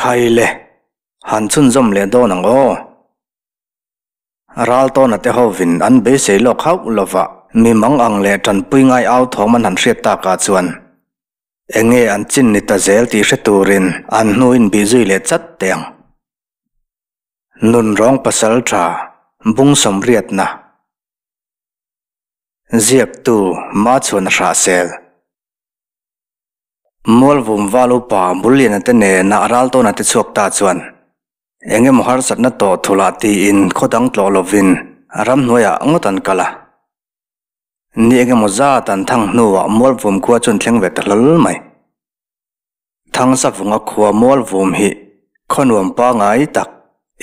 Khai le, han chhunzawm leh dawn ang aw. Raltawna te hovin an beisei lawk hauh lova mi mang ang leh tanpui ngai au thawm an han hriat takah chuan enge an chin ni ta zel tih hre turin an hnu in bih zui leh chat teh ang. Nunrawng pasal tha bung sawmriatna Ziaktu Machhuan Hrahsel. Mualvum val upa Bulliana te nena Raltawna te chhuak ta chuan eng emaw harsatna tawh thulah tiin khaw dang tlawh lovin ramhnuaiah ngawt an kal a. Ni eng emaw zat an thang hnuah Mualvum khua chu an thleng ve ta hlawl mai. Thangsavunga khua Mualvum hi khaw nuam pangai tak,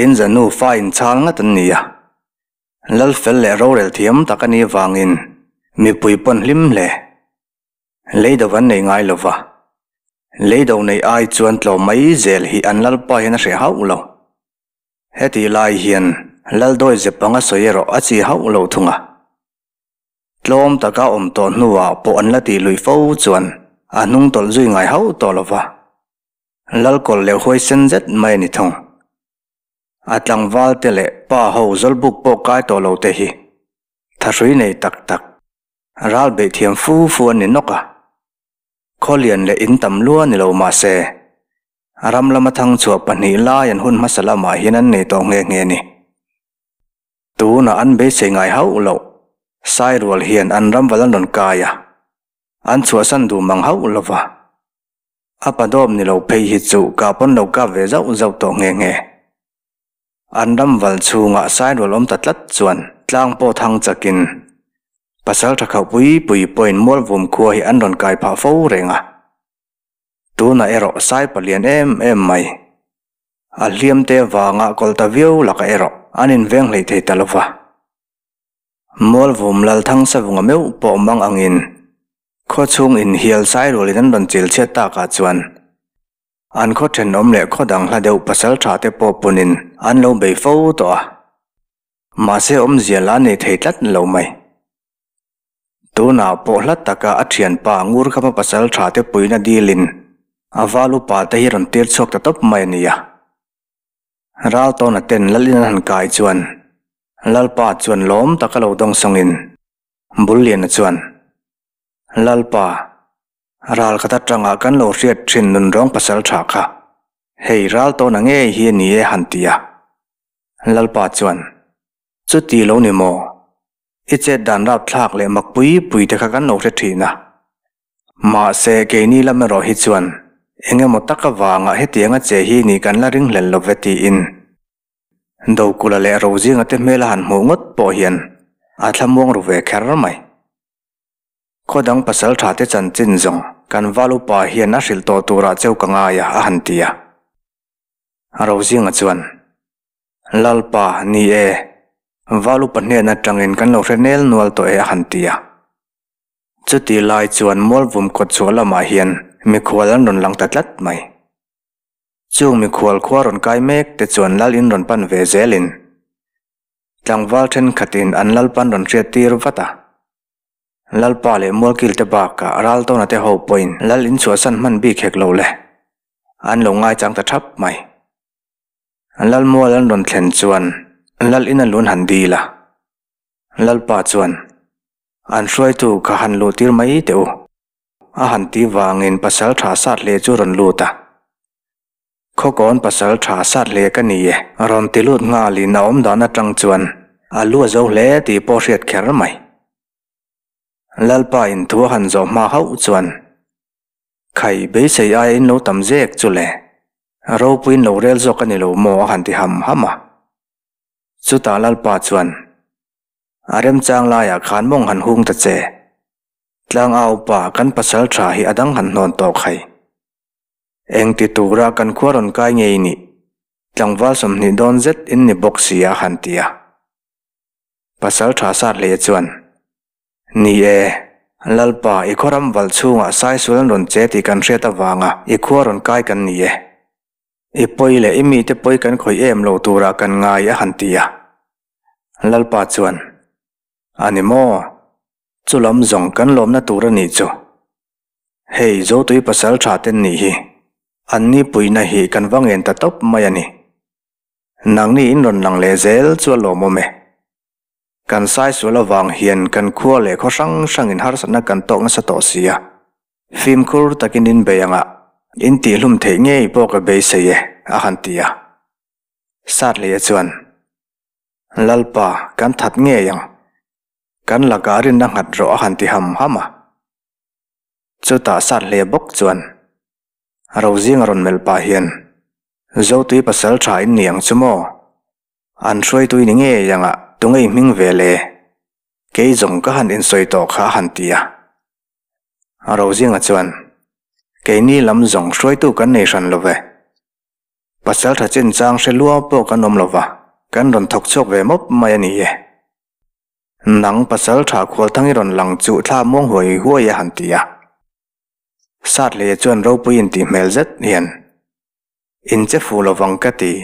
inza nufa inchhal ngat an ni a. Lalfel leh rorel thiam tak a nih vangin mipui pawn hlim hle. Lei do an nei ngai lo va, lei do nei ai chuan tlawm mai zel hi an lalpa hian a hreh hauh lo. Hetih lai hian Laldawi zep anga sawi erawh a chi hauh lo thung a. Tlawm taka awm tawh hnuah pawh an la tih luih fo chuan a hnung tawlh zui ngai hauh tawh lo va, Lalkawlh leh huaisen zet mai a ni thung. A tlangval te leh pa ho zawlbuk pawh kai tawh lo te hi thahrui nei tak tak Ral beih thiam fu fu a ni nawk a, Khawlian leh in tam lua ni lo mah se, ram lama thangchhuah pahnih lai an hun hmasa lamah hian an nei tawh nghe nghe a ni. Tunah an beisei ngai hauh loh, Sairual hian an ram val an rawn kai a, an chhuahsan duh mang hauh lo va. A padawp ni lo phei hi chu kah pawn lo kap ve zauh zauh tawh nghe nghe. An ram val chhungah Sairual awm ta tlat chuan tlang pawh thang chakin pasal tha khauh pui pui pawhin Mualvum khua hi an rawn kai phah fo reng a. Tunah erawh Sai palian em em mai. A hliam te vanga kawlh ta viau lakah erawh an inveng hleih thei ta lova. Mualvum Lalthangsavunga meuh pawh mang angin khaw chhung inhial Sairualin an rawn chil chhiat takah chuan An khaw thenawm leh khaw dang hla deuh pasal tha te pawh punin an lo bei fo tawh a, mahse awmzia la nei thei tlat lo mai. Tunah pawh hla taka a thianpa Ngurkhama pasal tha te puina dilin a val upa te hi rawn tir chhuak ta tawp mai a ni a. Raltawna ten Lalin an han kai chuan Lalpa chuan lawm taka lo dawng sawngin Bulliana chuan, Lalpa, Ral khat atanga kan lo hriat thin nunrawng pasal tha kha hei ral tawna ngei hi a ni e han ti a. Lalpa chuan, Chuti lo ni maw? I chet dan rapthlak leh mak pui pui te kha kan lo hre thin a. Mahse keini lam erawh hi chuan eng emaw tak avanga hetianga che hi nih kan la ringhlel lo ve tiin Dokula leh Rozinga te hmel a han hmuh ngawt pawh hian a thlamuang ru ve kher mai. Khaw dang pasal tha te chanchin zawng kan val upa hian a hrilh tawh turah cheu ka ngai a, a han ti a. Rozinga chuan, Lalpa, ni e, val upa hnen atangin kan lo hre nel nual tawh e, a han ti a. Chuti lai chuan Mualvum kawtchhuah lamah hian mikhual an rawn lang ta tlat mai. Chung mikhual khua rawn kai mek te chuan lal in rawn pan ve zelin tlangval thenkhatin an lalpan rawn hriat tir vat a. Lalpa leh Mualkil te bakah Raltawna te ho pawhin Lal in chhuahsan hman bik hek lo le. An lo ngaichang ta thap mai. Lalmual an rawn thlen chuan Lal in a lun han dil a. Lalpa chuan, An hruaitu kha han luh tir mai teh u. A han ti vangin pasal tha sat hle chu rawn lut a. Khawkawn pasal tha sat hle ka ni e. Rawn ti lut nghalin a awmdan atang chuan a lu a zo hle tih pawh hriat kher mai. Lalpa in thu a han zawh hma hauh chuan Khai beisei aia in lo tam zek chu le, ropuiin lo rel zawk a ni lo maw a han ti ham ham a. Chutah Lalpa chuan A remchang laiah khan mawng han hung ta che. Tlangau pa kan pasal tha hi a dang han hnawn tawh khai. Eng ti tura kan khua rawn kai ngei nih? Tlangval 20 dawn zet in ni bawk si a han ti a. Pasal tha sat hle chuan, Ni e, Lalpa i khaw ram valh chhungah saisual an rawn che tih kan hriat avanga i khua rawn kai kan ni e. I pawi leh i mite pawi kan khawih em lo turah kan ngai a han ti a. Lalpa chuan, A ni maw? Chu lam zawng kan lawmna tur a nih chu. Hei Zotui pasal tha ten nih hi. Anni puihna hi kan va ngen ta tawp mai a ni. Nangni in rawn lang leh zel chu a lawmawm e. Kan saisual avang hian kan khua leh khaw hrang hrangin harsatna kan tawk nasa tawh si a. Fimkhur takin in bei anga in tihhlum theih ngei pawh ka beisei e, a han ti a. Sathleia chuan, Lalpa, kan that ngei ang. Kan lakah rinna nghat rawh a han ti ham ham a. Chutah Sathleia bawk chuan, Rozinga rawn melh pah hian, Zotui pasal tha in ni ang chu maw? An hruaitu i ni ngei ang a, tunge i hming ve le? Kei zawng ka han insawi tawh kha a han ti a. Rozinga chuan, Keini lam zawng hruaitu kan nei hran lo ve. Pasal tha chinchang hre lua pawh kan awm lo va, kan rawn thawk chhuak ve mawp mai a ni e. Nang pasal tha khualthang i rawn lang chu thla muang huai huai a han ti a. Sathleia chuan ropui intih hmel zet hian, In che fuh lovang ka ti.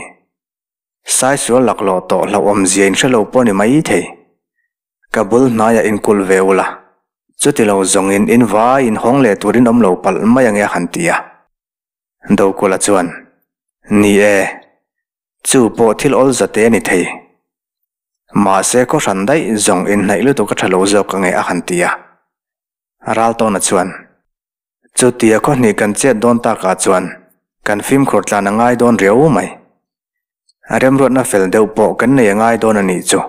Saisual laklawh tawh hlauhawm zia in hre lo pawh ni mai thei. Ka bul hnaiah in kulh ve ula, chuti lo zawngin in vai in hawng leh turin awm lo palh mai ange a han ti a. Dokulha chuan, Ni e, chu pawh thil awl zate a ni thei. Mahse khaw hran daih zawng inhnaih lutuk a tha lo zawk ange a han ti a. Raltawna chuan, Chutia khaw hnih kan chet dawn takah chuan kan fimkhur tlan a ngai dawn riau mai. A remruatna fel deuh pawh kan nei a ngai dawn a nih chu.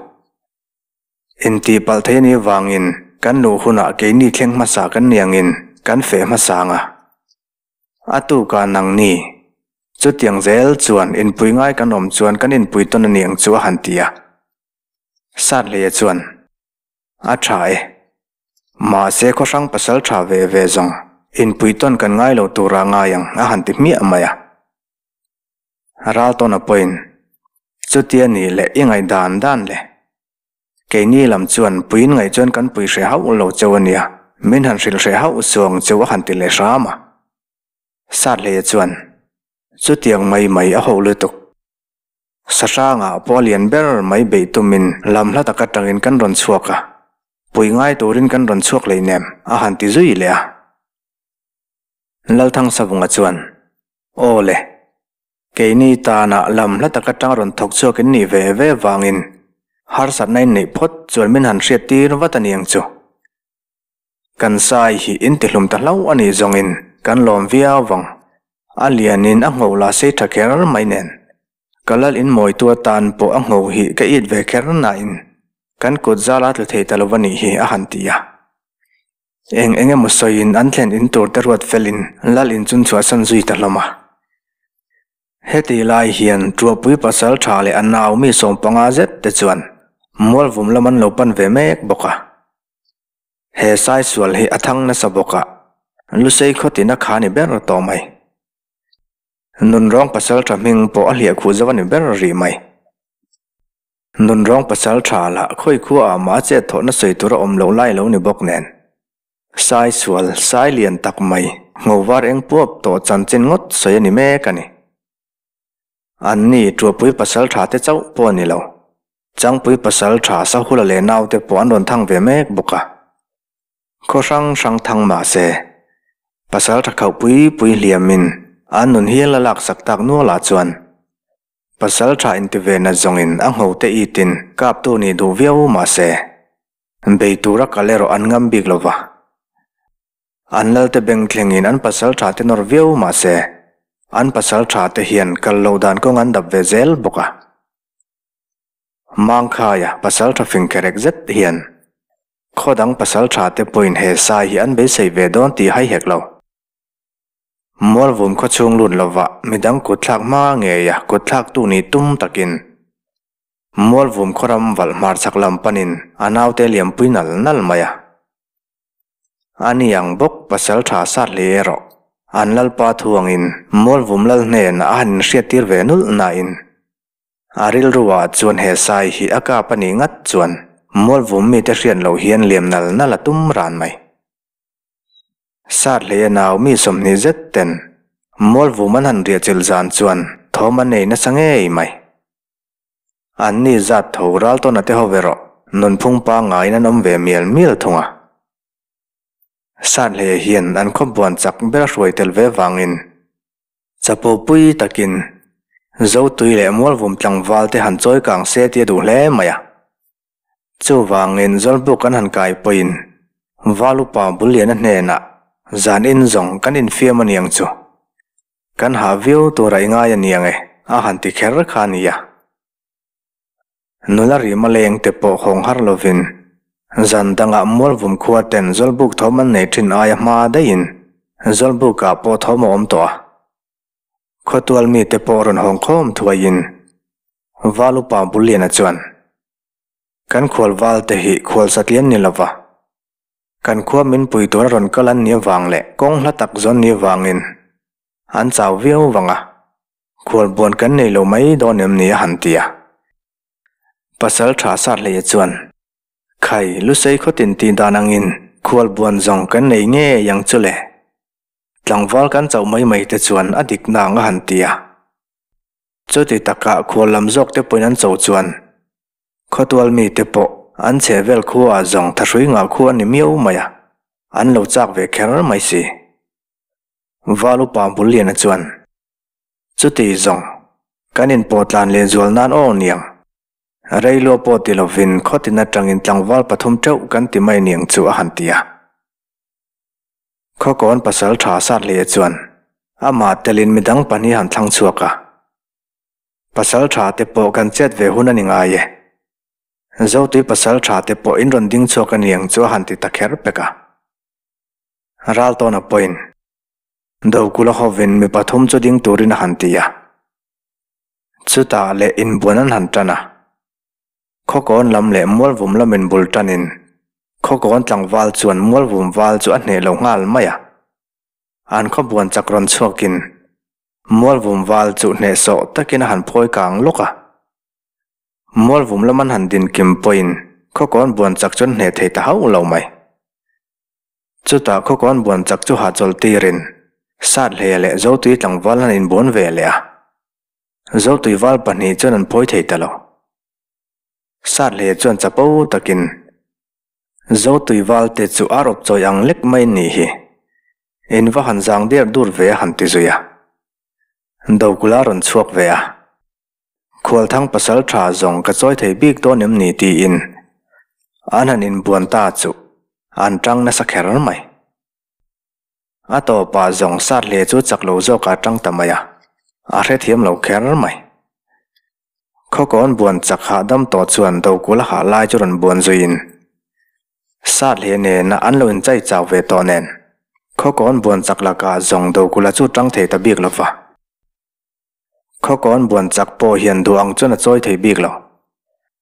Intih palh thei a nih vangin kan luh hunah keini thleng hmasa kan ni angin kan feh hmasa ang a. A tukah nangni, chutiang zel chuan inpui ngai kan awm chuan kan inpui tawn a ni ang chu a han ti a. Sathleia chuan, A tha e. Mahse khaw hrang pasal tha ve ve zawng inpui tawn kan ngai lo tura ngai ang a han ti hmiah mai a. Raltawna pawhin, Chutia nih leh i ngaih dan dan le. Keini lam chuan puiin ngaih chuan kan pui hre hauh lo cheu a nia, min han hrilh hre hauh suang cheu a han ti leh hram a. Sathleia chuan, Chutiang mai mai a ho lutuk. Sahrangah pawh a lian ber mai beih tumin lam hla tak atangin kan rawn chhuak a, pui ngai turin kan rawn chhuak leinem a han ti zui leh a. Lalthangsavunga chuan, Aw le, keini tanah lam hla tak atang rawn thawk chhuak in nih ve ve vangin harsatna in neih phawt chuan min han hriat tir vat a ni ang chu. Kan sai hi in ti hlum ta hlauh a nih zawngin kan lawm viau vang. A lianin a ngho la sei tha kher mai nen. Ka lal in mawitu atan pawh a ngho hi ka it ve kher nain kan kut zal a tlu thei ta lo a nih hi a han ti a. Eng eng emaw sawiin an thlen in tur te ruat felin lal in chun chhuahsan zui ta hlawm a. Heti lai hian Tuahpui pasal tha leh a nau mi 15 zet te chuan Mualvum lam an lo pan ve mek bawk a. He saisual hi a thang nasa bawk a, Lusei khawtin a kha ni ber tawh mai. Nunrawng pasal tha hming pawh a hliah khuh zo a ni ber rih mai. Nunrawng pasal tha lah khawi khua ah mah a chet thawhna sawi tur a awm loh lai lo ni bawk nen. Saisual, sai lian tak mai, ngho var eng puap tawh chanchin ngawt sawi a ni mek a ni. Anni Tuahpui pasal tha te chauh pawh a ni lo. Changpui pasal tha Sahula leh naute pawh an rawn thang ve mek bawk a. Khaw hrang hrang thang mah se, pasal tha khauh pui pui hliamin an nun hial a laksak tak nualah chuan pasal tha inti ve nat zawngin a ngho te itin kaptu nih duh viau mah se, bei tura kal erawh an ngam bik lo va. An lalte beng thlengin an pasal tha te nawr viau mah se, an pasal tha te hian kal loh dan kawng an dap ve zel bawk a. Mangkhaia pasal tha fing kherek zet hian khaw dang pasal tha te pawhin he sai hi an beisei ve dawn tih hai hek lo. Mualvum khaw chhung lut lova midang kutthlak hma ngeia kutthlaktu nih tum takin Mualvum khaw ram valh hmarchhak lam panin a naute liampui nal nal mai a. A ni ang bawk pasal tha sat hle erawh an lalpa thu angin Mualvum lal hnenah a han inhriattir ve nulh nain A rilruah chuan he sai hi a kap a nih ngat chuan Mualvum mite hriat loh hian liam nal nal a tum ran mai. Sat hlei a nau mi 20 zet ten Mualvum an han riah chilh zan chuan thawm an nei nasa ngei mai. An ni zat tho Raltawna te ho ve rawh nunphung pangngaiin an awm ve mial mial thung a. Sat hleia hian an khawp buan chak ber a hruai tel ve vangin. Chapo pui takin Zotui leh Mualvum tlangval te han chawi kang se tih a duh hle mai a. Chuvangin Zawlbuk an han kai pawhin Val upa Bulliana hnenah zan in zawng kan infiam a niang chu. Kan hah viau tura i ngai a niang e a han ti kher kha a nia. Nula rima leng te pawh hawng har lovin zan dangah Mualvum khua ten Zawlbuk thawm an nei thin aia hma daihin Zawlbukah pawh thawm a awm tawh a. Khawtual mite pawh rawn hawng khawm thuaiin Val upa Bulliana chuan, Kan khual val te hi khual satlian ni lova, kan khua min pui tura rawn kal an nih avang leh kawng hla tak zawn nih avangin an chau viau vang a, khual buan kan nei lo mai dawn em ni a han ti a. Pasal tha sat hleia chuan, Khai, Lusei khawtin tih dan angin khual buan zawng kan nei ngei ang chu le. Tlangval kan chauh mai mai te chuan a dik nang a han ti a. Chuti takah khual lam zawk te pawhin an cho chuan khawtual mi te pawh an chhe vel khuaah zawng thahrui ngah khu a ni miau mai a, an lo chak ve kher mai si. Val upa Bulliana chuan, Chuti zawng, kan inpawh tlan leh zual nan aw niang. Reilua pawh ti lovin khawtin atangin tlangval pathum teuh kan ti mai niang chu a han ti a. Khawkawn pasal tha sat hle chuan amah telin midang pahnih han thlang chhuak a. Pasal tha te pawh kan chet ve hun a ni ngai e. Zotui pasal tha te pawh in rawn ding chhuak a niang chu a han ti ta kher pek a. Raltawna pawhin Dokula hovin mi pathum chu ding turin a han ti a. Chutah leh inbuan an han tan a. Khawkawn lam leh Mualvum lamin bul tanin Khawkawn tlangval chuan Mualvum val chu a hneh lo nghal mai a. An khawbuan chak rawn chhuakin Mualvum val chu hnehsawh takin a han phawi kang lawk a. Mualvum lam an han din kim pawhin Khawkawn buan chak chu an hneh thei ta hauh lo mai. Chutah Khawkawn buan chak chu hahchawl tirin Sathleia leh Zotui tlangval an inbuan ve leh a. Zotui val pahnih chuan an phawi thei ta lo. Sathleia chuan chapo takin, Zotui valte chu a rawp chawi ang lek mai nih hi. In va han zang der dur ve a han ti zui a. Dokula rawn chhuak ve a. Khualthang pasal tha zawng ka chawi thei bik dawn em ni tiin an han inbuan ta chu an tang nasa kher mai. A tawpah zawng sat hle chu chak lo zawkah a tang ta mai a, a hrethiam lo kher mai. Khawkawn buan chak hahdam tawh chuan Dokula hah lai chu rawn buan zuiin sat hle nena an lo inchai chau ve tawh nen Khawkawn buan chak lakah zawng Dokula chu tang thei ta bik lo va. Khawkawn buan chak pawh hian duh ang chuan a chawi thei bik lo.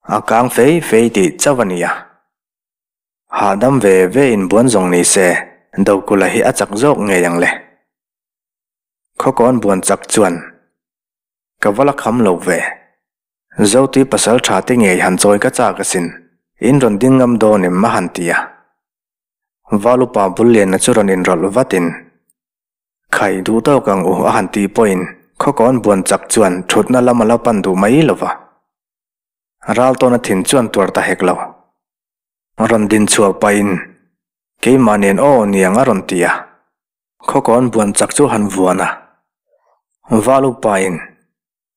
A kang fei fei tih chauh a ni a. Hahdam ve ve in buan zawng ni se, Dokula hi a chak zawk ngei ang le. Khawkawn buan chak chuan ka va la kham lo ve. Zotui pasal tha te ngei han chawi ka chak asin, in rawn ding ngam dawn em a han ti a. Valupa bul lianna chu rawn inrawlh vatin, Khai duh tawk ang u a han tih pawhin Khawkawn buan chak chuan thutna lam a la pan duh mai lo va. Raltawna thin chuan tuar ta hek lo. Rawn din chhuah pahin, Keimah nen aw niang a rawn ti a. Khawkawn buan chak chu han vuan a. Val upain,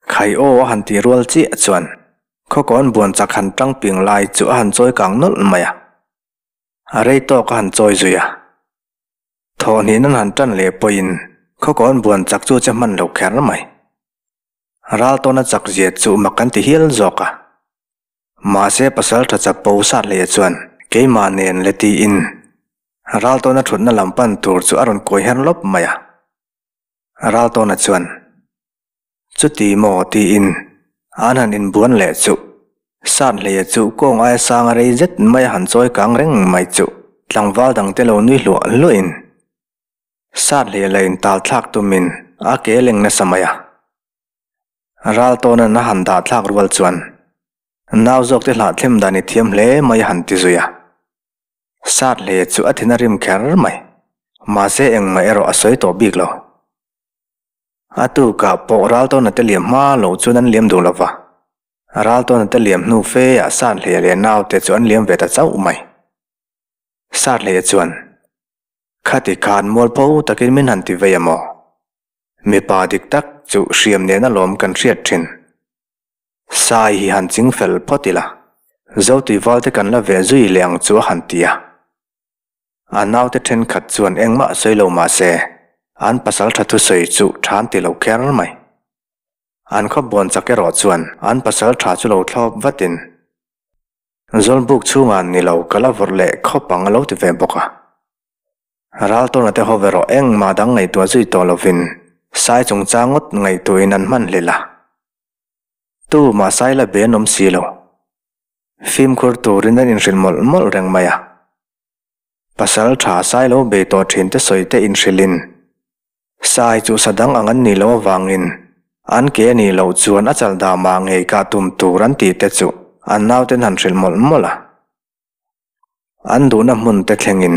Khai aw a han ti rual chiah chuan Khawkawn buan chak han tang ping lai chu a han chawi kang nawlh mai a. A rei tawk a han chawi zui a. Thawhhnihin an han tan leh pawhin Khawkawn buan chak chu che hman lo kher mai. Raltawna chak zia chu mak kan ti hial zawk a. Mahse pasal tha chap po sat hle chuan keimah nen le tiin Raltawna thutna lam pan tur chu a rawn kawi her lawp mai a. Raltawna chuan, Chuti maw? tiin an han inbuan leh chu sat hleia chu kawng aia sang a rei zet mai a han chawi kang reng mai chu tlangval dangte lo nui hluah hluahin sat hleia la intal thlak tumin a ke leng nasa mai a. Raltawna'n a han dah thlak rual chuan nau zawk te hlahthlem dan i thiam hle mai a han ti zui a. Sat hle chu a thin a rim kher mai. Mahse engmah erawh a sawi tawh bik lo. A tukah pawh Raltawna te liam hma lo chuan an liam duh lo va. Raltawna te liam hnu fe ah Sat hle leh naute chu an liam ve ta chauh mai. Sat hle chuan, Khati khan mualpho takin min han ti vei a maw? Mipa dik tak chu hriam nen alawm kan hriat thin. Sai hi han ching fel phawt ila, Zotui val te kan la ve zui leh ang chu a han ti a. A naute thenkhat chuan engmah sawi lo mah se, an pasal tha thusawi chu tha an ti lo kher mai. An khaw buan chak erawh chuan an pasal tha chu lo thlawp vatin, Zawlbuk chhungah ni lo ka la vawrh leh khawp ang a lo ti ve bawk a. Raltawna te ho erawh engmah dang ngaihtuah zui tawh lovin sai chungchang ngawt ngaihtuahin an hman hlel a. Tu mah sai la be an awm si lo. Fimkhur turin an inhrilh mawlh mawlh reng mai a. Pasal tha sai lo bei tawh thin te sawi te inhrilhin sai chu sa dang ang an nih loh avangin an ke a nih loh chuan a chal damah ngei kah tum tur an tih te chu an nauten han hrilh mawlh mawlh a. An duhna hmun te thlengin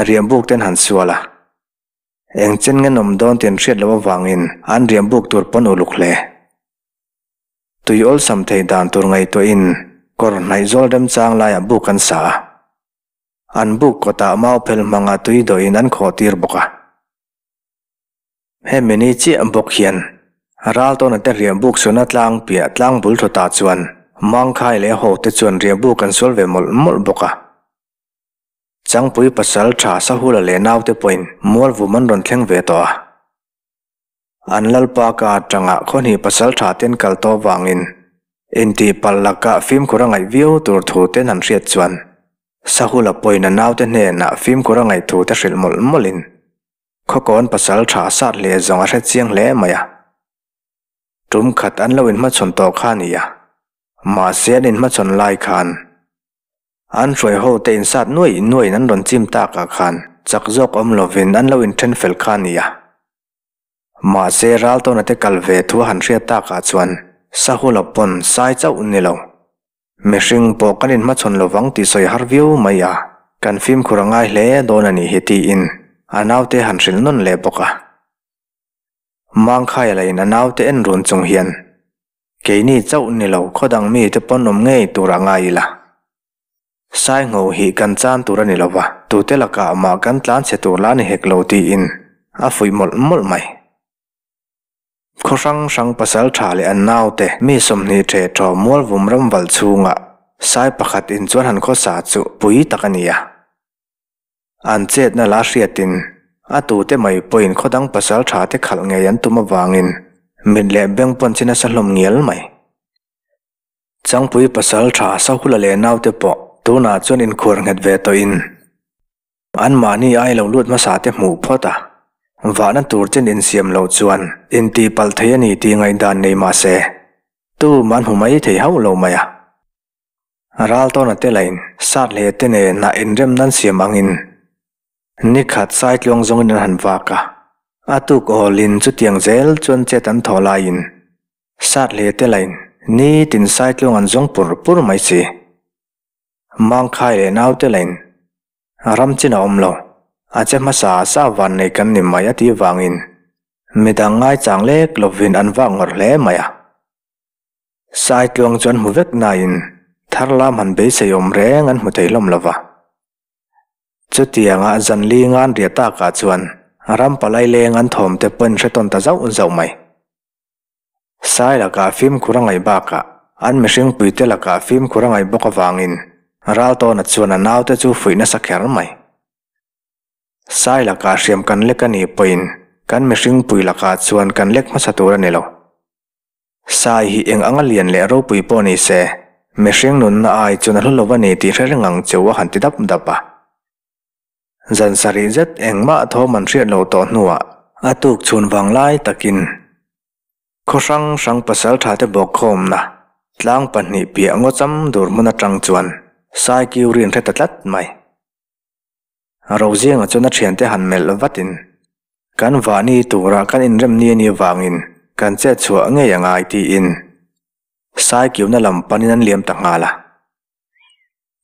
riahbuk ten han sual a. Eng chen nge nawm dawn tih an hriat loh avangin an riahbuk tur pawn uluk hle. Tui awlsam thei dan tur ngaihtuahin kawr hnaih zawl remchang laiah buk an sa a. An buk kawtah mau phel hmanga tui dawhin an khawh tir bawk a. Hemi ni chiah bawk hian Raltawna te riah buk suana tlang piah tlang bul thawtah chuan Mangkhai leh Hote chuan riah buk an sual ve mawlh mawlh bawk a. Changpui pasal tha Sahula leh naute pawhin Mualvum an rawn thleng ve tawh a. An lalpa ka atanga khawhnih pasal tha ten kal tawh vangin intih palh lakah fimkhur a ngaih viau tur thu ten han hriat chuan Sahula pawhin a naute hnenah fimkhur a ngaih thu te hrilh mawlh mawlhin Khawkawn pasal tha sat leh zawng a hre chiang hle mai a. Tum khat an lo inhmachhawn tawh kha a ni a, mahse an inhmachhawn lai khan An hruai ho te insat nuaih nuaih an rawn chim takah khan chak zawk awm lovin an lo inthen fel kha a ni a. Mahse Raltawna te kal ve thu a han hriat takah chuan Sahula pawn sai chauh ni lo. Mihring pawh kan inhmachhawn lovang tih sawi har viau mai a, kan fimkhur a ngai hle dawn a nih hi tiin a naute han hrilh nawn leh bawk a. Mangkhaia lahin a naute en run chung hian keini chauh ni lo khaw dang mite pawn awm ngei tur a ngai ila. Saingho hi kan chan tur a ni lova, tute lakah mah kan tlan chhe tur la ni hek lo tiin a fuih mawlh mawlh mai. Khaw hrang hrang pasal tha leh an naute mi 20 ṭheh ṭhaw Mualvum ram valh chhungah sai pakhat in chuan han khawsa chu pui tak a ni a. An chetna la hriatin a tute mai pawhin khaw dang pasal tha te khalh ngei an tum avangin mit leh beng pawn chi nasa hlawm ngial mai. Changpui pasal tha Sahula leh naute pawh tunah chuan inkhuar nghet ve tawhin anmahni ai lo lut hmasa te hmuh phawt a, vahna tur chin insiam loh chuan intihpalh thei a ni tih ngaihdan nei mah se tum an hmu mai thei hauh lo mai a. Raltawna te lain sat leh te nen a inrem nan siam angin nikhat saitluang zawngin an han vak a, a tuk awlin chutiang zel chuan chet an thawh laiin Sat leh te lain nitin saitluang an zawng pur pur mai si. Mangkhai leh naute lain ram chin a awm lo, a che hmasa sa van nei kan ni mai a tih vangin midang ngaichang lek lovin an vak ngawrh hle mai a. Saitluang chu an hmu vek nain thar lam han beisei awm reng an hmu thei hlawm lo va. Chutianga zan li ngan riah takah chuan ram palai leng an thawm te pawhin hre tawn ta zauh zauh mai. Sai lakah fimkhur a ngaih bakah an mihring puite lakah fimkhur a ngaih bawk avangin Raltawna chuan a naute chu fuih nasa kher mai. Sai lakah hriam kan lek a nih pawhin kan mihring pui lakah chuan kan lek hmasa tur a ni lo. Sai hi eng anga lian leh ropui pawh ni se mihring nunna ai chuan a hlu lo a ni tih hre reng ang cheu a han ti dap dap a. Zan sarih zet engmah thawm an hriat loh tawh hnuah a tuk chhun vang lai takin khaw hrang hrang pasal tha te bawk khawmna tlang pahnih piah ngaw cham dur hmun atang chuan sai kiu rin hre ta tlat mai. Rozianga chuan a thiante han melh vatin kan vahni tura kan inrem ni anih vangin kan chet chhuah ngei a ngai tiin sai kiuna lam panin an liam ta nghal a.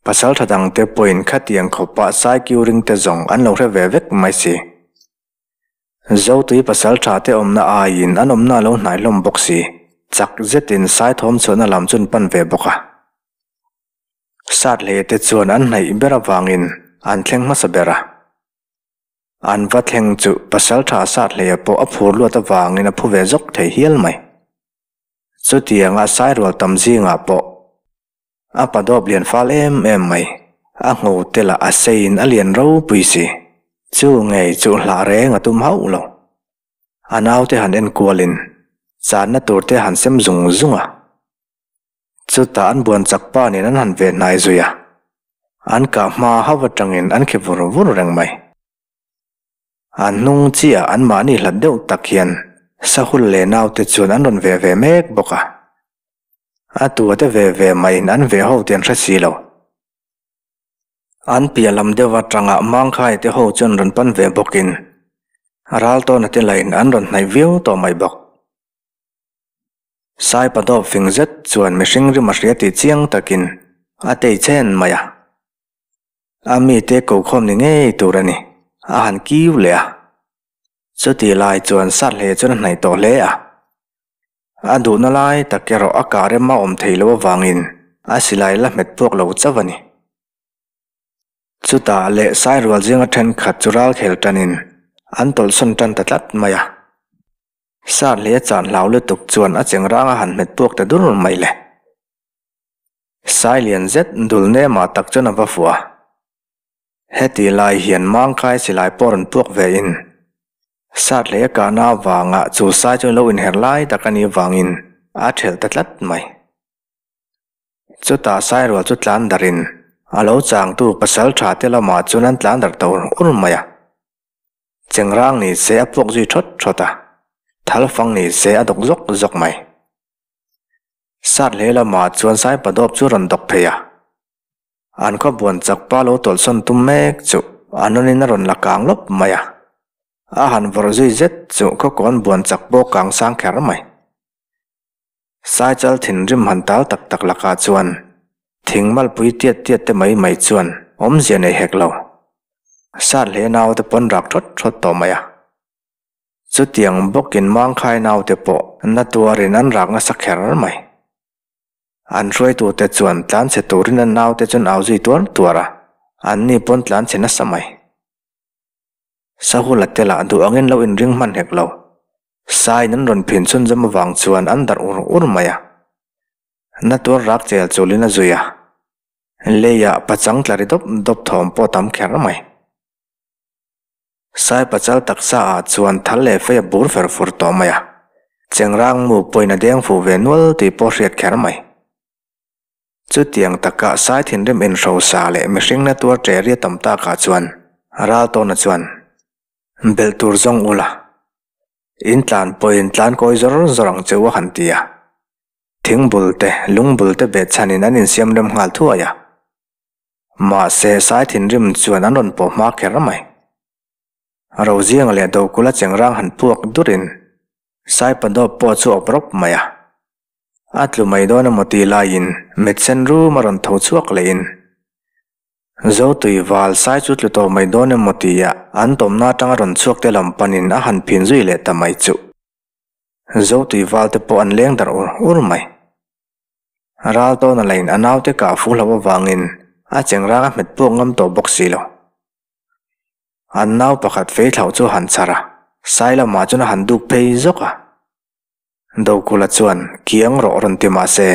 Pasal tha dangte pawhin khatiang khawpah saikiu ringte zawng an lo hre ve vek mai si. Zotui pasal tha te awmna aiin an awmna a lo hnai hlawm bawk si, chak zetin Saithawm chhuahna lam chu an pan ve bawk a. Sat hle te chuan an hnaih ber avangin an thleng hmasa ber a. An va thleng chu Pasalṭha Sathleia pawh a phur luat avangin a phu ve zawk thei hial mai. Chutianga Sairual tam zingah pawh a padawp lian fal em em mai, a ngho te lah a seiin a lian ropui si. Chu ngei chu hlah reng a tum hauh lo. A naute han enkualin channa tur te han sem zung zung a. Chutah an buan chak pa nen an han ve hnai zui a, an kah hma hauh atangin an khi vur vur reng mai. An hnung chiah anmahni hlat deuh tak hian Sahul leh naute chuan an rawn ve ve mek bawk a. A tua te ve ve maiin an ve ho tih an hre si lo. An piah lam deuh atanga Mangkhai te ho chuan rawn pan ve bawkin Raltawna te lain an rawn hnaih viau tawh mai bawk. Saipadawp fing zet chuan mihring rim a hria tih chiang takin a tei chen mai a. A mite ko khawm ni ngei tur a ni, a han kiu leh a. Chutih lai chuan Sathle chuan a hnaih tawh hle a. A duhna lai tak erawh a kah rem a awm thei lo avangin a silai la hmet puak lo chauh a ni. Chutah leh Sairual zinga thenkhat chu ralkhel tanin an tawlhsawn tan ta tlat mai a. Sathle a chan hlau lutuk chuan a cheng rang a han hmet puak ta dur mai le. Sai lian zet dul nemah tak chuan a va fuh a. Heti lai hian Mangkai silai pawh rawn puak ve in Sathle a kahna avanga chu sai chu lo inher lai tak a nih vangin a thelh ta tlat mai. Chutah Sairual chu tlan darhin a lo changtu pasal tha te lamah chuan an tlan darh ta ur ur mai a. Chengrang ni se a puak zui thawt thawt a, thal fang ni se a dawk zawk zawk mai. Sat hle lamah chuan Saipadawp chu rawn dawk phei a, an khaw buan chak pa lo tawlhsawn tum mek chu a nawnin a rawn la kang lawp mai a, a han vawrh zui zet chu khaw kawn buan chak pawh kang sang kher mai. Saichal thinrim han tal tak tak lakah chuan thing malpui tiat tiat te mai mai chuan awmzia nei hek lo. Sat hle naute pawn rak thawt thawt tawh mai a. Chutiang bawkin Mangkhai naute pawh na tuarin an rak nasa kher mai. An hruaitute chuan tlanchhe turin an naute chuan au zui tuar tuar a, anni pawn tlanchhe nasa mai. Sahula te lah duh angin lo inring hman hek lo. Saiin an rawn phin chhunzawm avang chuan an darh ur ur mai a. Na tuar rak chel chulin a zui a. Leiah pachang tla ri dawp dawp thawm pawh tam kher mai. Sai pachal taksa ah chuan thal leh fei a bur fer fur tawh mai a. Chengrang mu pawhin a deng fuh ve nual tih pawh hriat kher mai. Chutiang taka sai thinrim inhrosa leh mihring na tuar ṭe ria tam takah chuan Raltawna chuan, Belh tur zawng ula, in tlan pawhin tlan kawi zawr zawr ang che u a han ti a. Thing bul te, lung bul te beh chhanin an insiam rem nghal thuai a. Mahse, sai thinrim chuan an rawn pawh hma kher mai. Rozianga leh Dokula chengrang han puak durin Saipadawp pawh chu awp rawp mai a. A tlu mai dawn emaw tih laiin mit sen rum a rawn tho chhuak lehin Zotui val sai chu tlu tawh mai dawn emaw tia an tawmna atanga rawn chhuak te lam panin a han phin zui leh ta mai chuh. Zotui val te pawh an leng darh ur ur mai. Ral tawna lain a naute kah fu hloh avangin a chengrang a hmet puak ngam tawh bawk si lo. An nau pakhat fei thlauh chu a han chhar a, sai lamah chuan a han duk phei zawk a. Dokula chuan kiang rawh rawn ti mah se,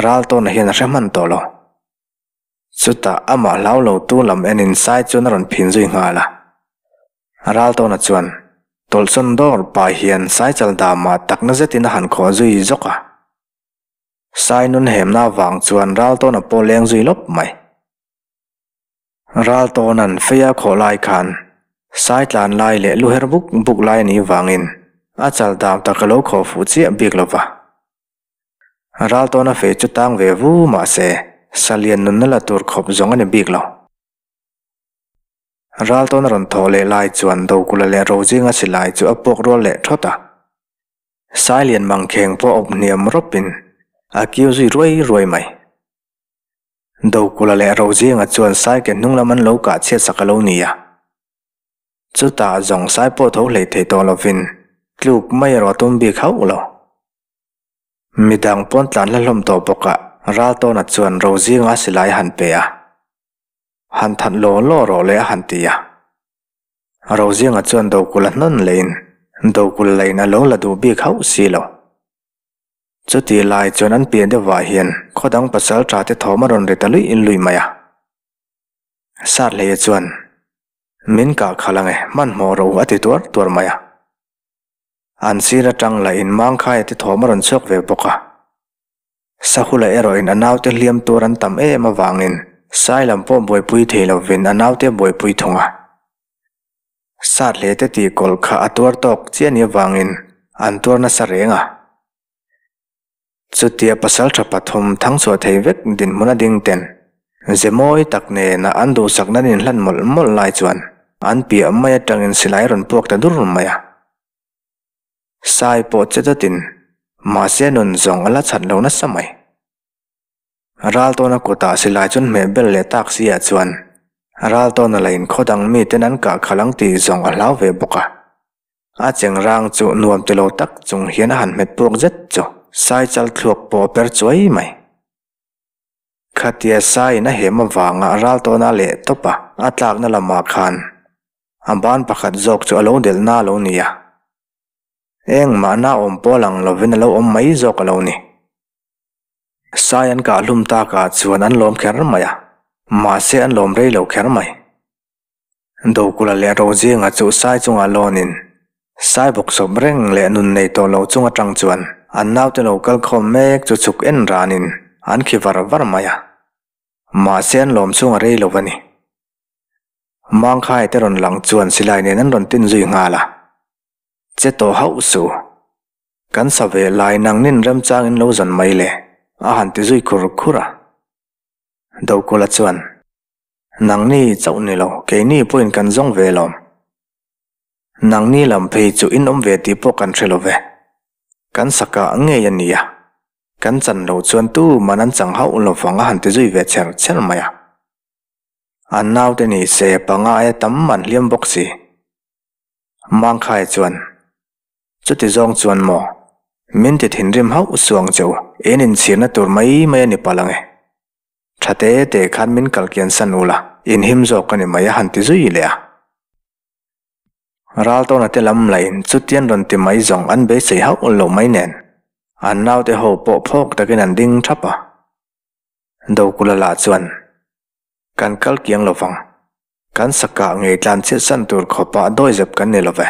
Raltawna hian a hre hman tawh lo. Chutah amah hlau lo tu lam enin sai chuan a rawn phin zui nghal a. Raltawna chuan tawlhsawn dawr pah hian sai chal damah takna zetin a han khawh zui zawk a. Sai nun hemna avang chuan Raltawna pawh leng zui lawp mai. Raltawna'n feia khawh lai khan sai tlan lai leh lu her buk buk lai a nih vangin a chal dam tak a lo khawh fuh chiah bik lo va. Raltawna fei chu tang ve vu mah se salian nunna la tur khawp zawng a ni bik lo. Raltawna rawn thawh leh lai chuan Dokula leh Rozinga silai chu a puak rual leh thawt a. Sailian mangkheng pawh awp hniam rawpin a kiu zui ruai ruai mai. Dokula leh Rozinga chuan Saike hnung lam an lo kah chhiat sak a lo ni a. Chutah zawng Sai pawh tho hlei thei tawh lovin tluk mai erawh a tum bik hauh lo. Midang pawn tlan hla hlawm tawh bawkah Raltawna chuan Rozinga silai a han pe a. Han that law law rawh le a han ti a. Rozinga chuan Dokulh a hnawn lehin Dokulh lain a lo la duh bik hauh si lo. Chutih lai chuan an piah deuhvah hian khaw dang pasal tha te thawm a rawn ri ta luih luih mai a. Sarhleia chuan, Min kah khalh ang e, hmanhmawh rawh u a ti tuar tuar mai a. An sir atang lah in Mangkhaia te thawm a rawn chhuak ve bawk a. Sahula erawhin a naute hliam tur an tam em avangin Sai lam pawh buaipui thei lovin a naute a buaipui thung a. Sat hle te tih kawlh kha a tuar tawk chiah ni avangin an tuar nasa reng a. Chutia pasaltha pathum thangchhuah thei vek dinhmun a ding ten ze mawi tak nena an duhsakna an inhlan mawlh mawlh lai chuan an piah mai atangin silai a rawn puak ta dur mai a. Sai pawh che dawtin mahse nun zawng a la chhat lo nasa mai. Raltawna kutah silai chuan hmeh bel leh tak si ah chuan Raltawna la in khaw dang miten an kah khalh ang tih zawng a hlau ve bawk a. A chengrang chu nuam ti lo tak chung hian a han hmet puak zet chu sai chal thluak pawh a per chuai mai. Khatia saiin a hem avanga Raltawna leh tawp a a tlakna lamah khan a ban pakhat zawk chu a lo delh na lo ni a. Engmah na awm pawh lang lovin a lo awm mai zawk a lo ni. Sai an kah hlum takah chuan an lawm kher mai a, mahse an lawm rei lo kher mai. Dokula leh Rozinga chu sai chungah lawnin sai bawk sawp reng leh nun nei tawh lo chung atang chuan an naute lo kal khawm mek chu chhuk en ranin an khi var var mai a, mahse an lawm chhung a rei lo a ni. Mangkhai te rawn lang chuan silai nen an rawn tin zui nghal a, Che tawh hauh suh. Kan sa ve lai nangnin remchangin lo zawn mai le, a han ti zui khur khur a. Dokula chuan, Nangni chauh ni lo, keini pawhin kan zawng ve lawm. Nangni lam phei chu in awm ve tih pawh kan hre lo ve. Kan sakah ngei a nia. Kan chan loh chuan tuman an chang hauh lo vang a han ti zui ve cher cher mai a. An naute ni se panga aia tam an hliam bawk si. Mangkhai chuan, Chuti zawng chuan maw? Min ti thinrim hauh suang che u, in inchhirna tur mai mai a ni palh ang e. Tha te te khan min kal kian san u la, in him zawk a ni mai a han ti zui leh a. Raltawna te lam lahin chutian rawn ti mai zawng an beisei hauh lo mai nen, an naute ho pawh phawk takin an ding thap a. Dokula lah chuan, Kan kal kiang lo vang. Kan sakah ngei tlan chhiat san tur khawpah dawizep kan ni lo ve.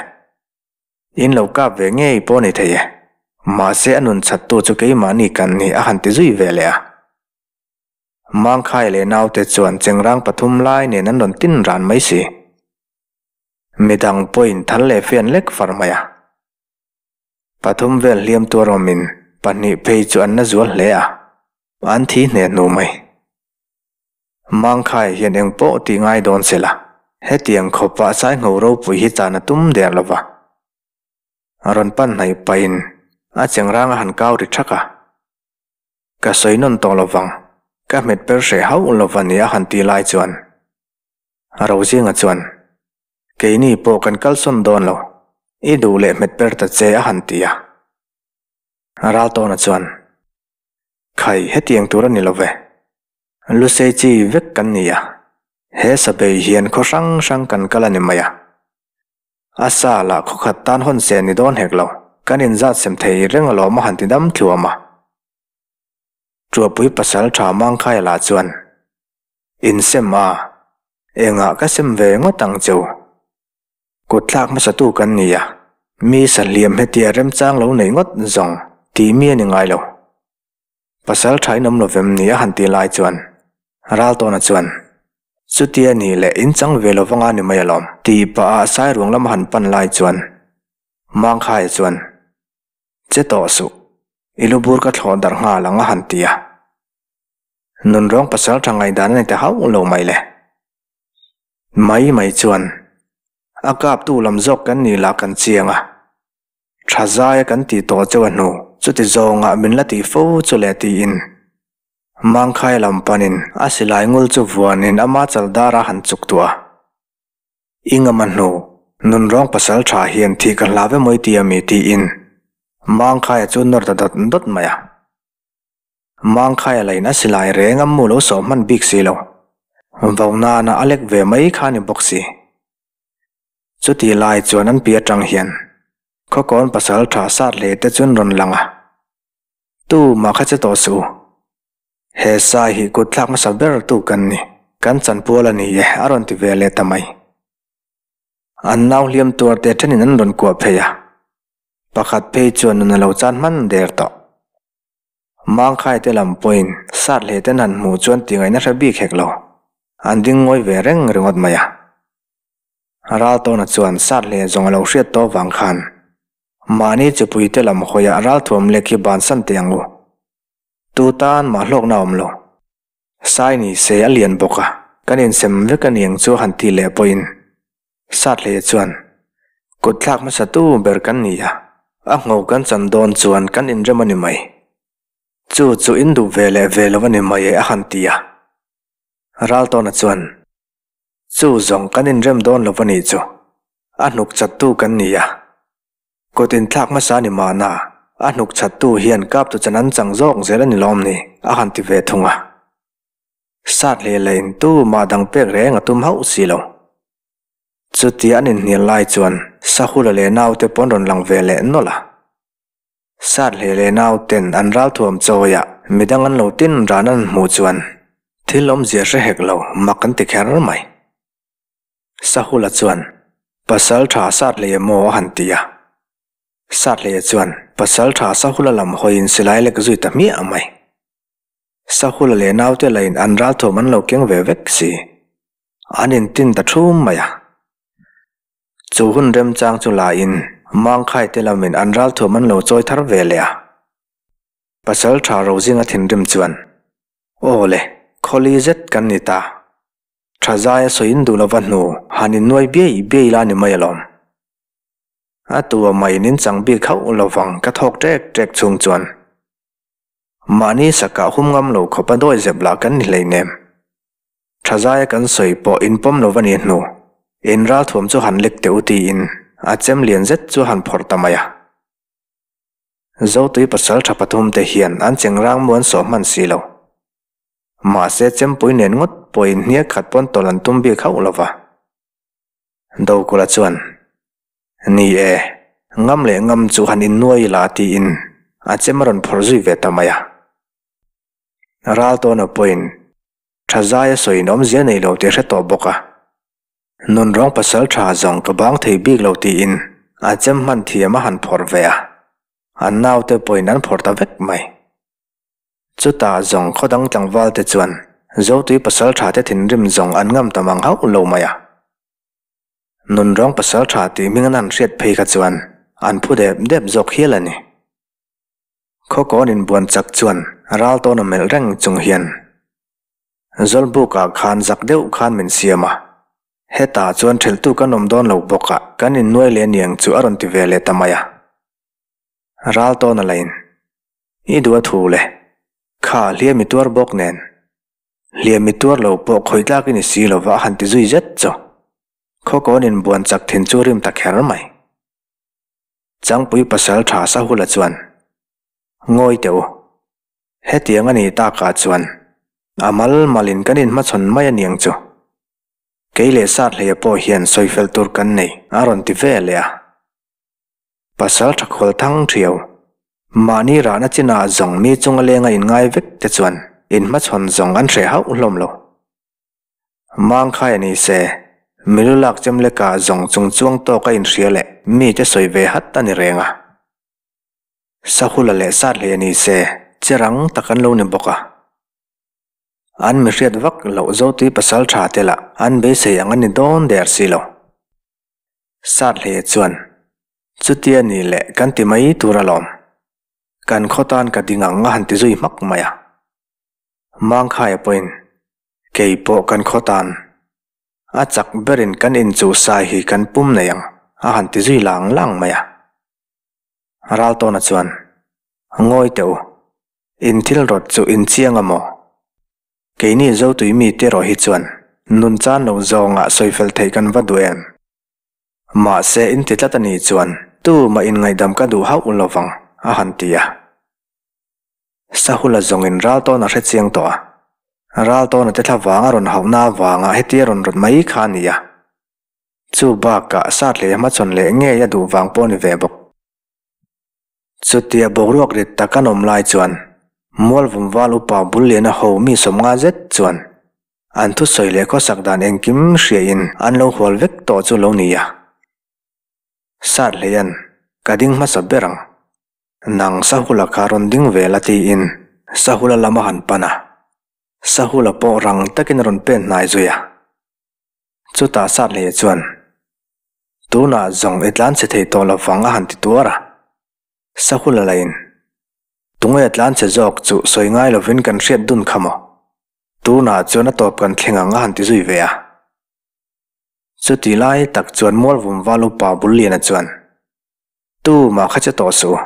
In lo kap ve ngei pawh ni thei e. Mahse a nun chhattu chu keimahni kan ni a han ti zui ve leh a. Mangkhai leh naute chuan chengrang pathum lai nen an rawn tin ran mai si. Midang pawhin thal leh fian lek far mai a. Pathum vel hliam tuar awmin pahnih phei chu an na zual hle a, an thi hne hnu mai. Mangkhai hian eng pawh tih ngai dawn se la, hetiang khawpah Saingho ropui hi chan a tum der lo va. A rawn pan hnaih pahin a chengrang a han kau ri thak a. Ka sawi nawn tawh lo vang, ka hmet per hreh hauh lo va ni a han ti lai chuan Rozinga chuan, Keini pawh kan kalsawn dawn lo, i duh leh hmet per ta che a han ti a. Raltawna chuan, Khai, hetiang tur a ni lo ve. Lusei chi vek kan ni a, he sabei hian khaw hrang hrang kan kal a ni mai a. A sa lah khaw khat tan hawn se ni dawn hek lo, kan inzat sem thei reng alawm a han ti dam thluam a. Tuapui pasal tha Mangkhaia lah chuan, Insem a, engah ka sem ve ngawt ang cheu. Kut thlak hmasatu kan ni a, mi sahliam hetia remchang lo neih ngawt zawng tih mi a ni ngai lo. Pasal tha in awm lo vem ni a han ti lai chuan Raltawna chuan, Chutia ni leh in chang ve lo vanga ni mai alawm tih pah ah Sairuang lam a han pan lai chuan Mangkhaia chuan, Che tawh suh, i lu bur ka thlawh darh nghal ang a han ti a. Nunrawng pasal tha ngaihdan a ni ta hauh lo mai le. Mai mai chuan a kaptu lam zawk kan ni lah kan chiang a. Tha zaia kan tih tawh cheu a hnu, chuti zawngah min la tih fo chu le tiin Mangkhai lam panin a silai ngul chu vuanin ama chaldar a han chuk tuah a. I ngam a hnu, nunrawng pasal tha hian thih ka hlau emaw i ti a mi tiin Mangkhaia chu nawr ta dawt dawt mai a. Mangkhaia lain a silai reng a mu lo sawh hman bik si lo. Vo nana a lek ve mai kha ni bawk si. Chutih lai chuan an pi atang hian Khawkawn pasal tha sat hle te chuan rawn lang a, Tu mah kha che tawh suh u. He sai hi kut thlak hmasa ber tu kan ni, kan chanpual a ni e a rawn ti ve leh ta mai. An nau hliam tuar te thenin an rawn kuah phei a, pakhat phei chuan nun a lo chan hman der tawh. Mangkhai te lam pawhin sat hle ten han hmuh chuan ti ngaihna hre bik hek lo, an ding ngawi ve reng ringawt mai a. Raltawna chuan sat hle zawng a lo hriat tawh vang khan mahni chupui te lam hawiah ralthuam lek hi bansan teh ang u. Tu tan mah hlawkna a awm lo. Sai ni se a lian bawk a, kan insem vek a niang chu a han ti leh pawhin sat hle chuan kut thlak hmasa tu ber kan ni a, a ngho kan chan dawn chuan kan inrem a ni mai. Chu chu in duh ve leh ve lo a ni mai e a han ti a. Raltawna chuan Chu zawng kan inrem dawn lo a nih chu. A hnuk chattu kan ni a. Kut inthlak hmasa ni mahna, a hnuk chattu hian kaptu chan an chang zawk zel a ni lawm ni? a han ti ve thung a. Sat hle leh in tu mah dang pek reng a tum hauh si lo. Chutia an inhnial lai chuan Sahula leh naute pawn rawn lang ve leh nawlh a. Sat hle leh nauten an ralthuam chawiah midang an lo tin ran an hmuh chuan thil awmzia hre hek lo mak an ti kher mai. Sahula chuan, Pasal tha Sat hlei emaw a han ti a. Sat hleia chuan Pasal tha Sahula lam hawiin silai lek zui ta hmiah mai. Sahula leh naute lain an ralthuam an lo keng ve vek si. An intin ta thum mai a. Chu hun remchang chu laiin Mangkhai te lamin an ralthuam an lo chawi thar ve leh a. Pasal tha Rozinga thinrim chuan, Aw le, khawli zet kan ni ta. Tha zaia sawiin duh lova hnu han innuai biai biai la ni mai alawm. A tua maiin in chang bik hauh lovang ka thawk ṭek ṭek chhung chuan. Mahni sakah hum ngam lo khawpa dawi zep lah kan ni hleinem. Tha zaia kan sawi pawh in pawm lo va ni hnu, in ralthuam chu han lek teh u tiin a chem lian zet chu a han phawrh ta mai a. Zotui pasal tha pathum te hian an cheng rang mu an sawh hman si lo. Mahse chempui nen ngawt pawh in hniak khat pawn tawlh an tum bik hauh lo va. Dokula chuan, Ni e, ngam leh ngam chu han innuai ila tiin a chem a rawn phawrh zui ve ta mai a. Raltawna pawhin Tha zaia sawiin awmzia nei lo tih hre tawh bawk a. Nunrawng pasal tha zawng ka bang thei bik lo tiin a chem hman thiam a han phawrh ve a, an naute pawhin an phawrh ta vek mai. Chutah zawng khaw dang tlangval te chuan Zotui pasal tha te thinrim zawng an ngam ta mang hauh lo mai a. Nunrawng pasal tha tih hming an han hriat phei kha chuan an phu dep dep zawk hial a ni. Khawkawn inbuan chak chuan ral tawn a melh reng chung hian Zawlbukah khan zak deuh khan min siam a, hetah chuan ṭhelhtu kan awm dawn lo bawk a, kan innuai leh aniang chu a rawn ti ve leh ta mai a. Ral tawn a la in, I duh a thu le, kha hliam i tuar bawk nen, hliam i tuar lo pawh khawih tlak i ni si lova a han ti zui zet chu Khawkawn inbuan chak thin chu rim ta kher mai. Changpui pasal tha Sahula chuan, Ngawi teh u, hetiang a nih takah chuan a mal malin kan inhmachhawn mai a niang chu. Kei leh Sathleia pawh hian sawifel tur kan nei a rawn ti ve leh a. Pasal tha khawl thang thiau, mahni rahna chinah zawng mi chunga lenga inngai vek te chuan inhmachhawn zawng an hreh hauh hlawm lo. Mangkhai a ni se, milu lak chem leka zawng chung chuang tawk a inhria leh mite sawi ve hat a ni reng a. Sahula leh Sathlei a ni se, che rang tak an lo ni bawk a. An mi hriat vak loh Zotui pasal tha te lah an beisei ang a ni dawn der si lo. Sathlei chuan, Chutia ni leh kan ti mai tur alawm. Kan khaw tan ka ding ang a han ti zui hmak mai a. Mangkhaia pawhin, Kei pawh kan khaw tan a chak berin kan inchuh sai hi kan pum nei ang a han ti zui lang lang mai a. Raltawna chuan, Ngawi teh u, in thil rawt chu in chiang a maw? Keini Zotui mite erawh hi chuan nun chan lo zawngah sawifel theih kan va duh em? Mahse in ti tlat a nih chuan tumah inngaihdam ka duh hauh lovang a han ti a. Sahula zawngin Raltawn a hre chiang tawh a, Raltawna te thla vanga rawn hauhna avanga hetia rawn rawt mai kha a ni a. Chu bakah Sathlei a hmachhawn leh ngei a duh vang pawh a ni ve bawk. Chutia boruak rit tak an awm lai chuan Mualvum Val upa bul liana ho mi sawmnga zet chuan an thusawi leh khawsak dan engkim hriain an lo hual vek tawh chu lo ni a. Sathleian, Ka ding hmasa ber ang. Nang Sahula kha rawn ding ve la tiin Sahula lam a han pan a. Sahula pawh rang takin a rawn pen hnai zui a. Chutah Sathleia chuan, Tunah zawng i tlan chhe thei tawh lo vang a han ti tuar a. Sahula lahin, Tunge a tlan chhe zawk chu sawi ngai lovin kan hriat dun kha maw? Tunah chuan a tawp kan thleng ang a han ti zui ve a. Chuti lai tak chuan Mualvum Val upa Bulliana chuan, Tu mah kha che tawh suh,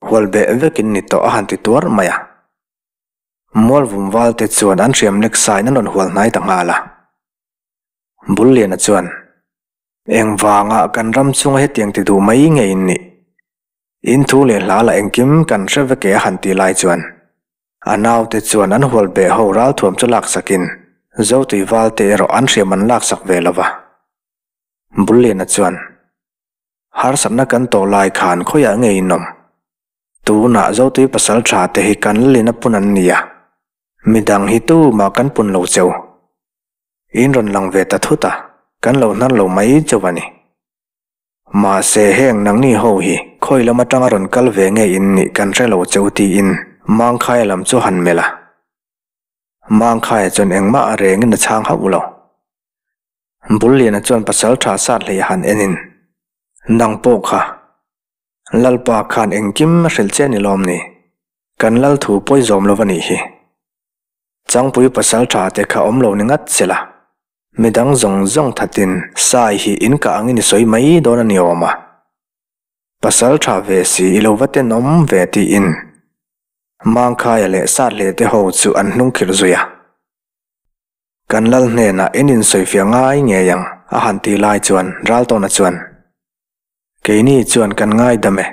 hual beh vekin ni tawh a han ti tuar mai a. Mualvum Val te chuan an hriam lek sain an rawn hual hnai ta nghal a. Bulliana chuan, Engvanga kan ram chunga hetiang ti duh mai nge in nih? In thu leh hla lah engkim kan hre vek e a han ti lai chuan a naute chuan an hual beh ho ralthuam chu laksakin Zotui valte erawh an hriam an laksak ve lo va. Bulliana chuan, Harsatna kan tawh lai khan khawiah nge in awm? Tunah Zotui pasal tha te hi kan lalin a pun an ni a, midang hi tumah kan pun lo cheu. In rawn lang ve ta thut a, kan lo hnar lo mai chauh a ni. Mahse heng nangni ho hi khawi lam atanga rawn kal ve nge in nih kan hre lo cheu tiin Mangkhaia lam chu han melh a. Mangkhaia chuan engmah a rengin a chhang hauh lo. Bulliana chuan pasal tha sat hlei a han en in, Nang pawh kha, Lalpa khan engkim a hrilh che ni lawm ni? Kan lal thu pawi zawm lo va nih hi. Changpui pasal tha te kha awm lo ni ngat se la. Midang zawng zawng thatin Sai hi in kah angin i sawi mai dawn a ni awm a. Pasal tha ve si i lo va tenawm ve tiin Mangkhaia leh Sathle te ho chu an hnung khirh zui a. Kan lal hnenah in insawifiah ngai ngei ang a han ti lai chuan Raltawna chuan, Keini chuan kan ngaidam e.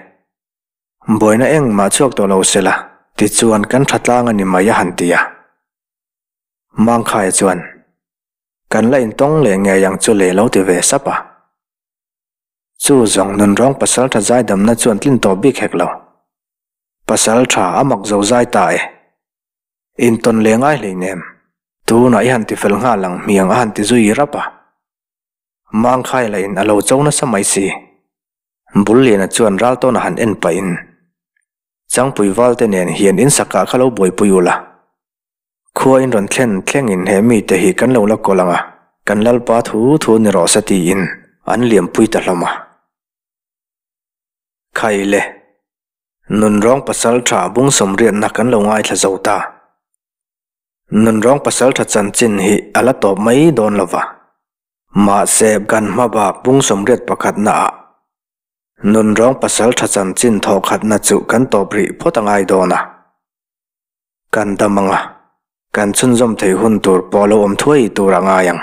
Buaina engmah chhuak tawh lo sela tichuan kan tha tlang a ni mai a han ti a. Mangkhaia chuan, Kan la intawng leh ngei ang chu le lo ti ve sap a. Chu zawng nunrawng pasaltha zaidamna chuan tlin tawh bik hek lo. Pasaltha a mak zo zai ta e. Intawn leh ngai hleinem. Tunah i han ti fel nghal ang hmiang a han ti zui rap a. Mangkhaia lah in a lo cho nasa mai si. Bulliana chuan Raltawna han en pahin, Changpui valte nen hian in sakah kha lo buaipui ula. Khua in rawn thlen thlengin he mite hi kan lo la kawl ang a, kan Lalpa thu thu ni rawh se tiin an liampui ta hlawm a. Khai le, Nunrawng Pasaltha bung sawmriatna kan lo ngaithla zo ta. Nunrawng Pasaltha chanchin hi a la tawp mai dawn lo va. Mahse kan hma bak bung sawmriat pakhatna ah Nunrawng Pasaltha chanchin thawhkhatna chu kan tawp rih phawt a ngai dawn a. Kan dam ang a, kan chhunzawm theih hun tur pawh lo awm thuai tur a ngai ang.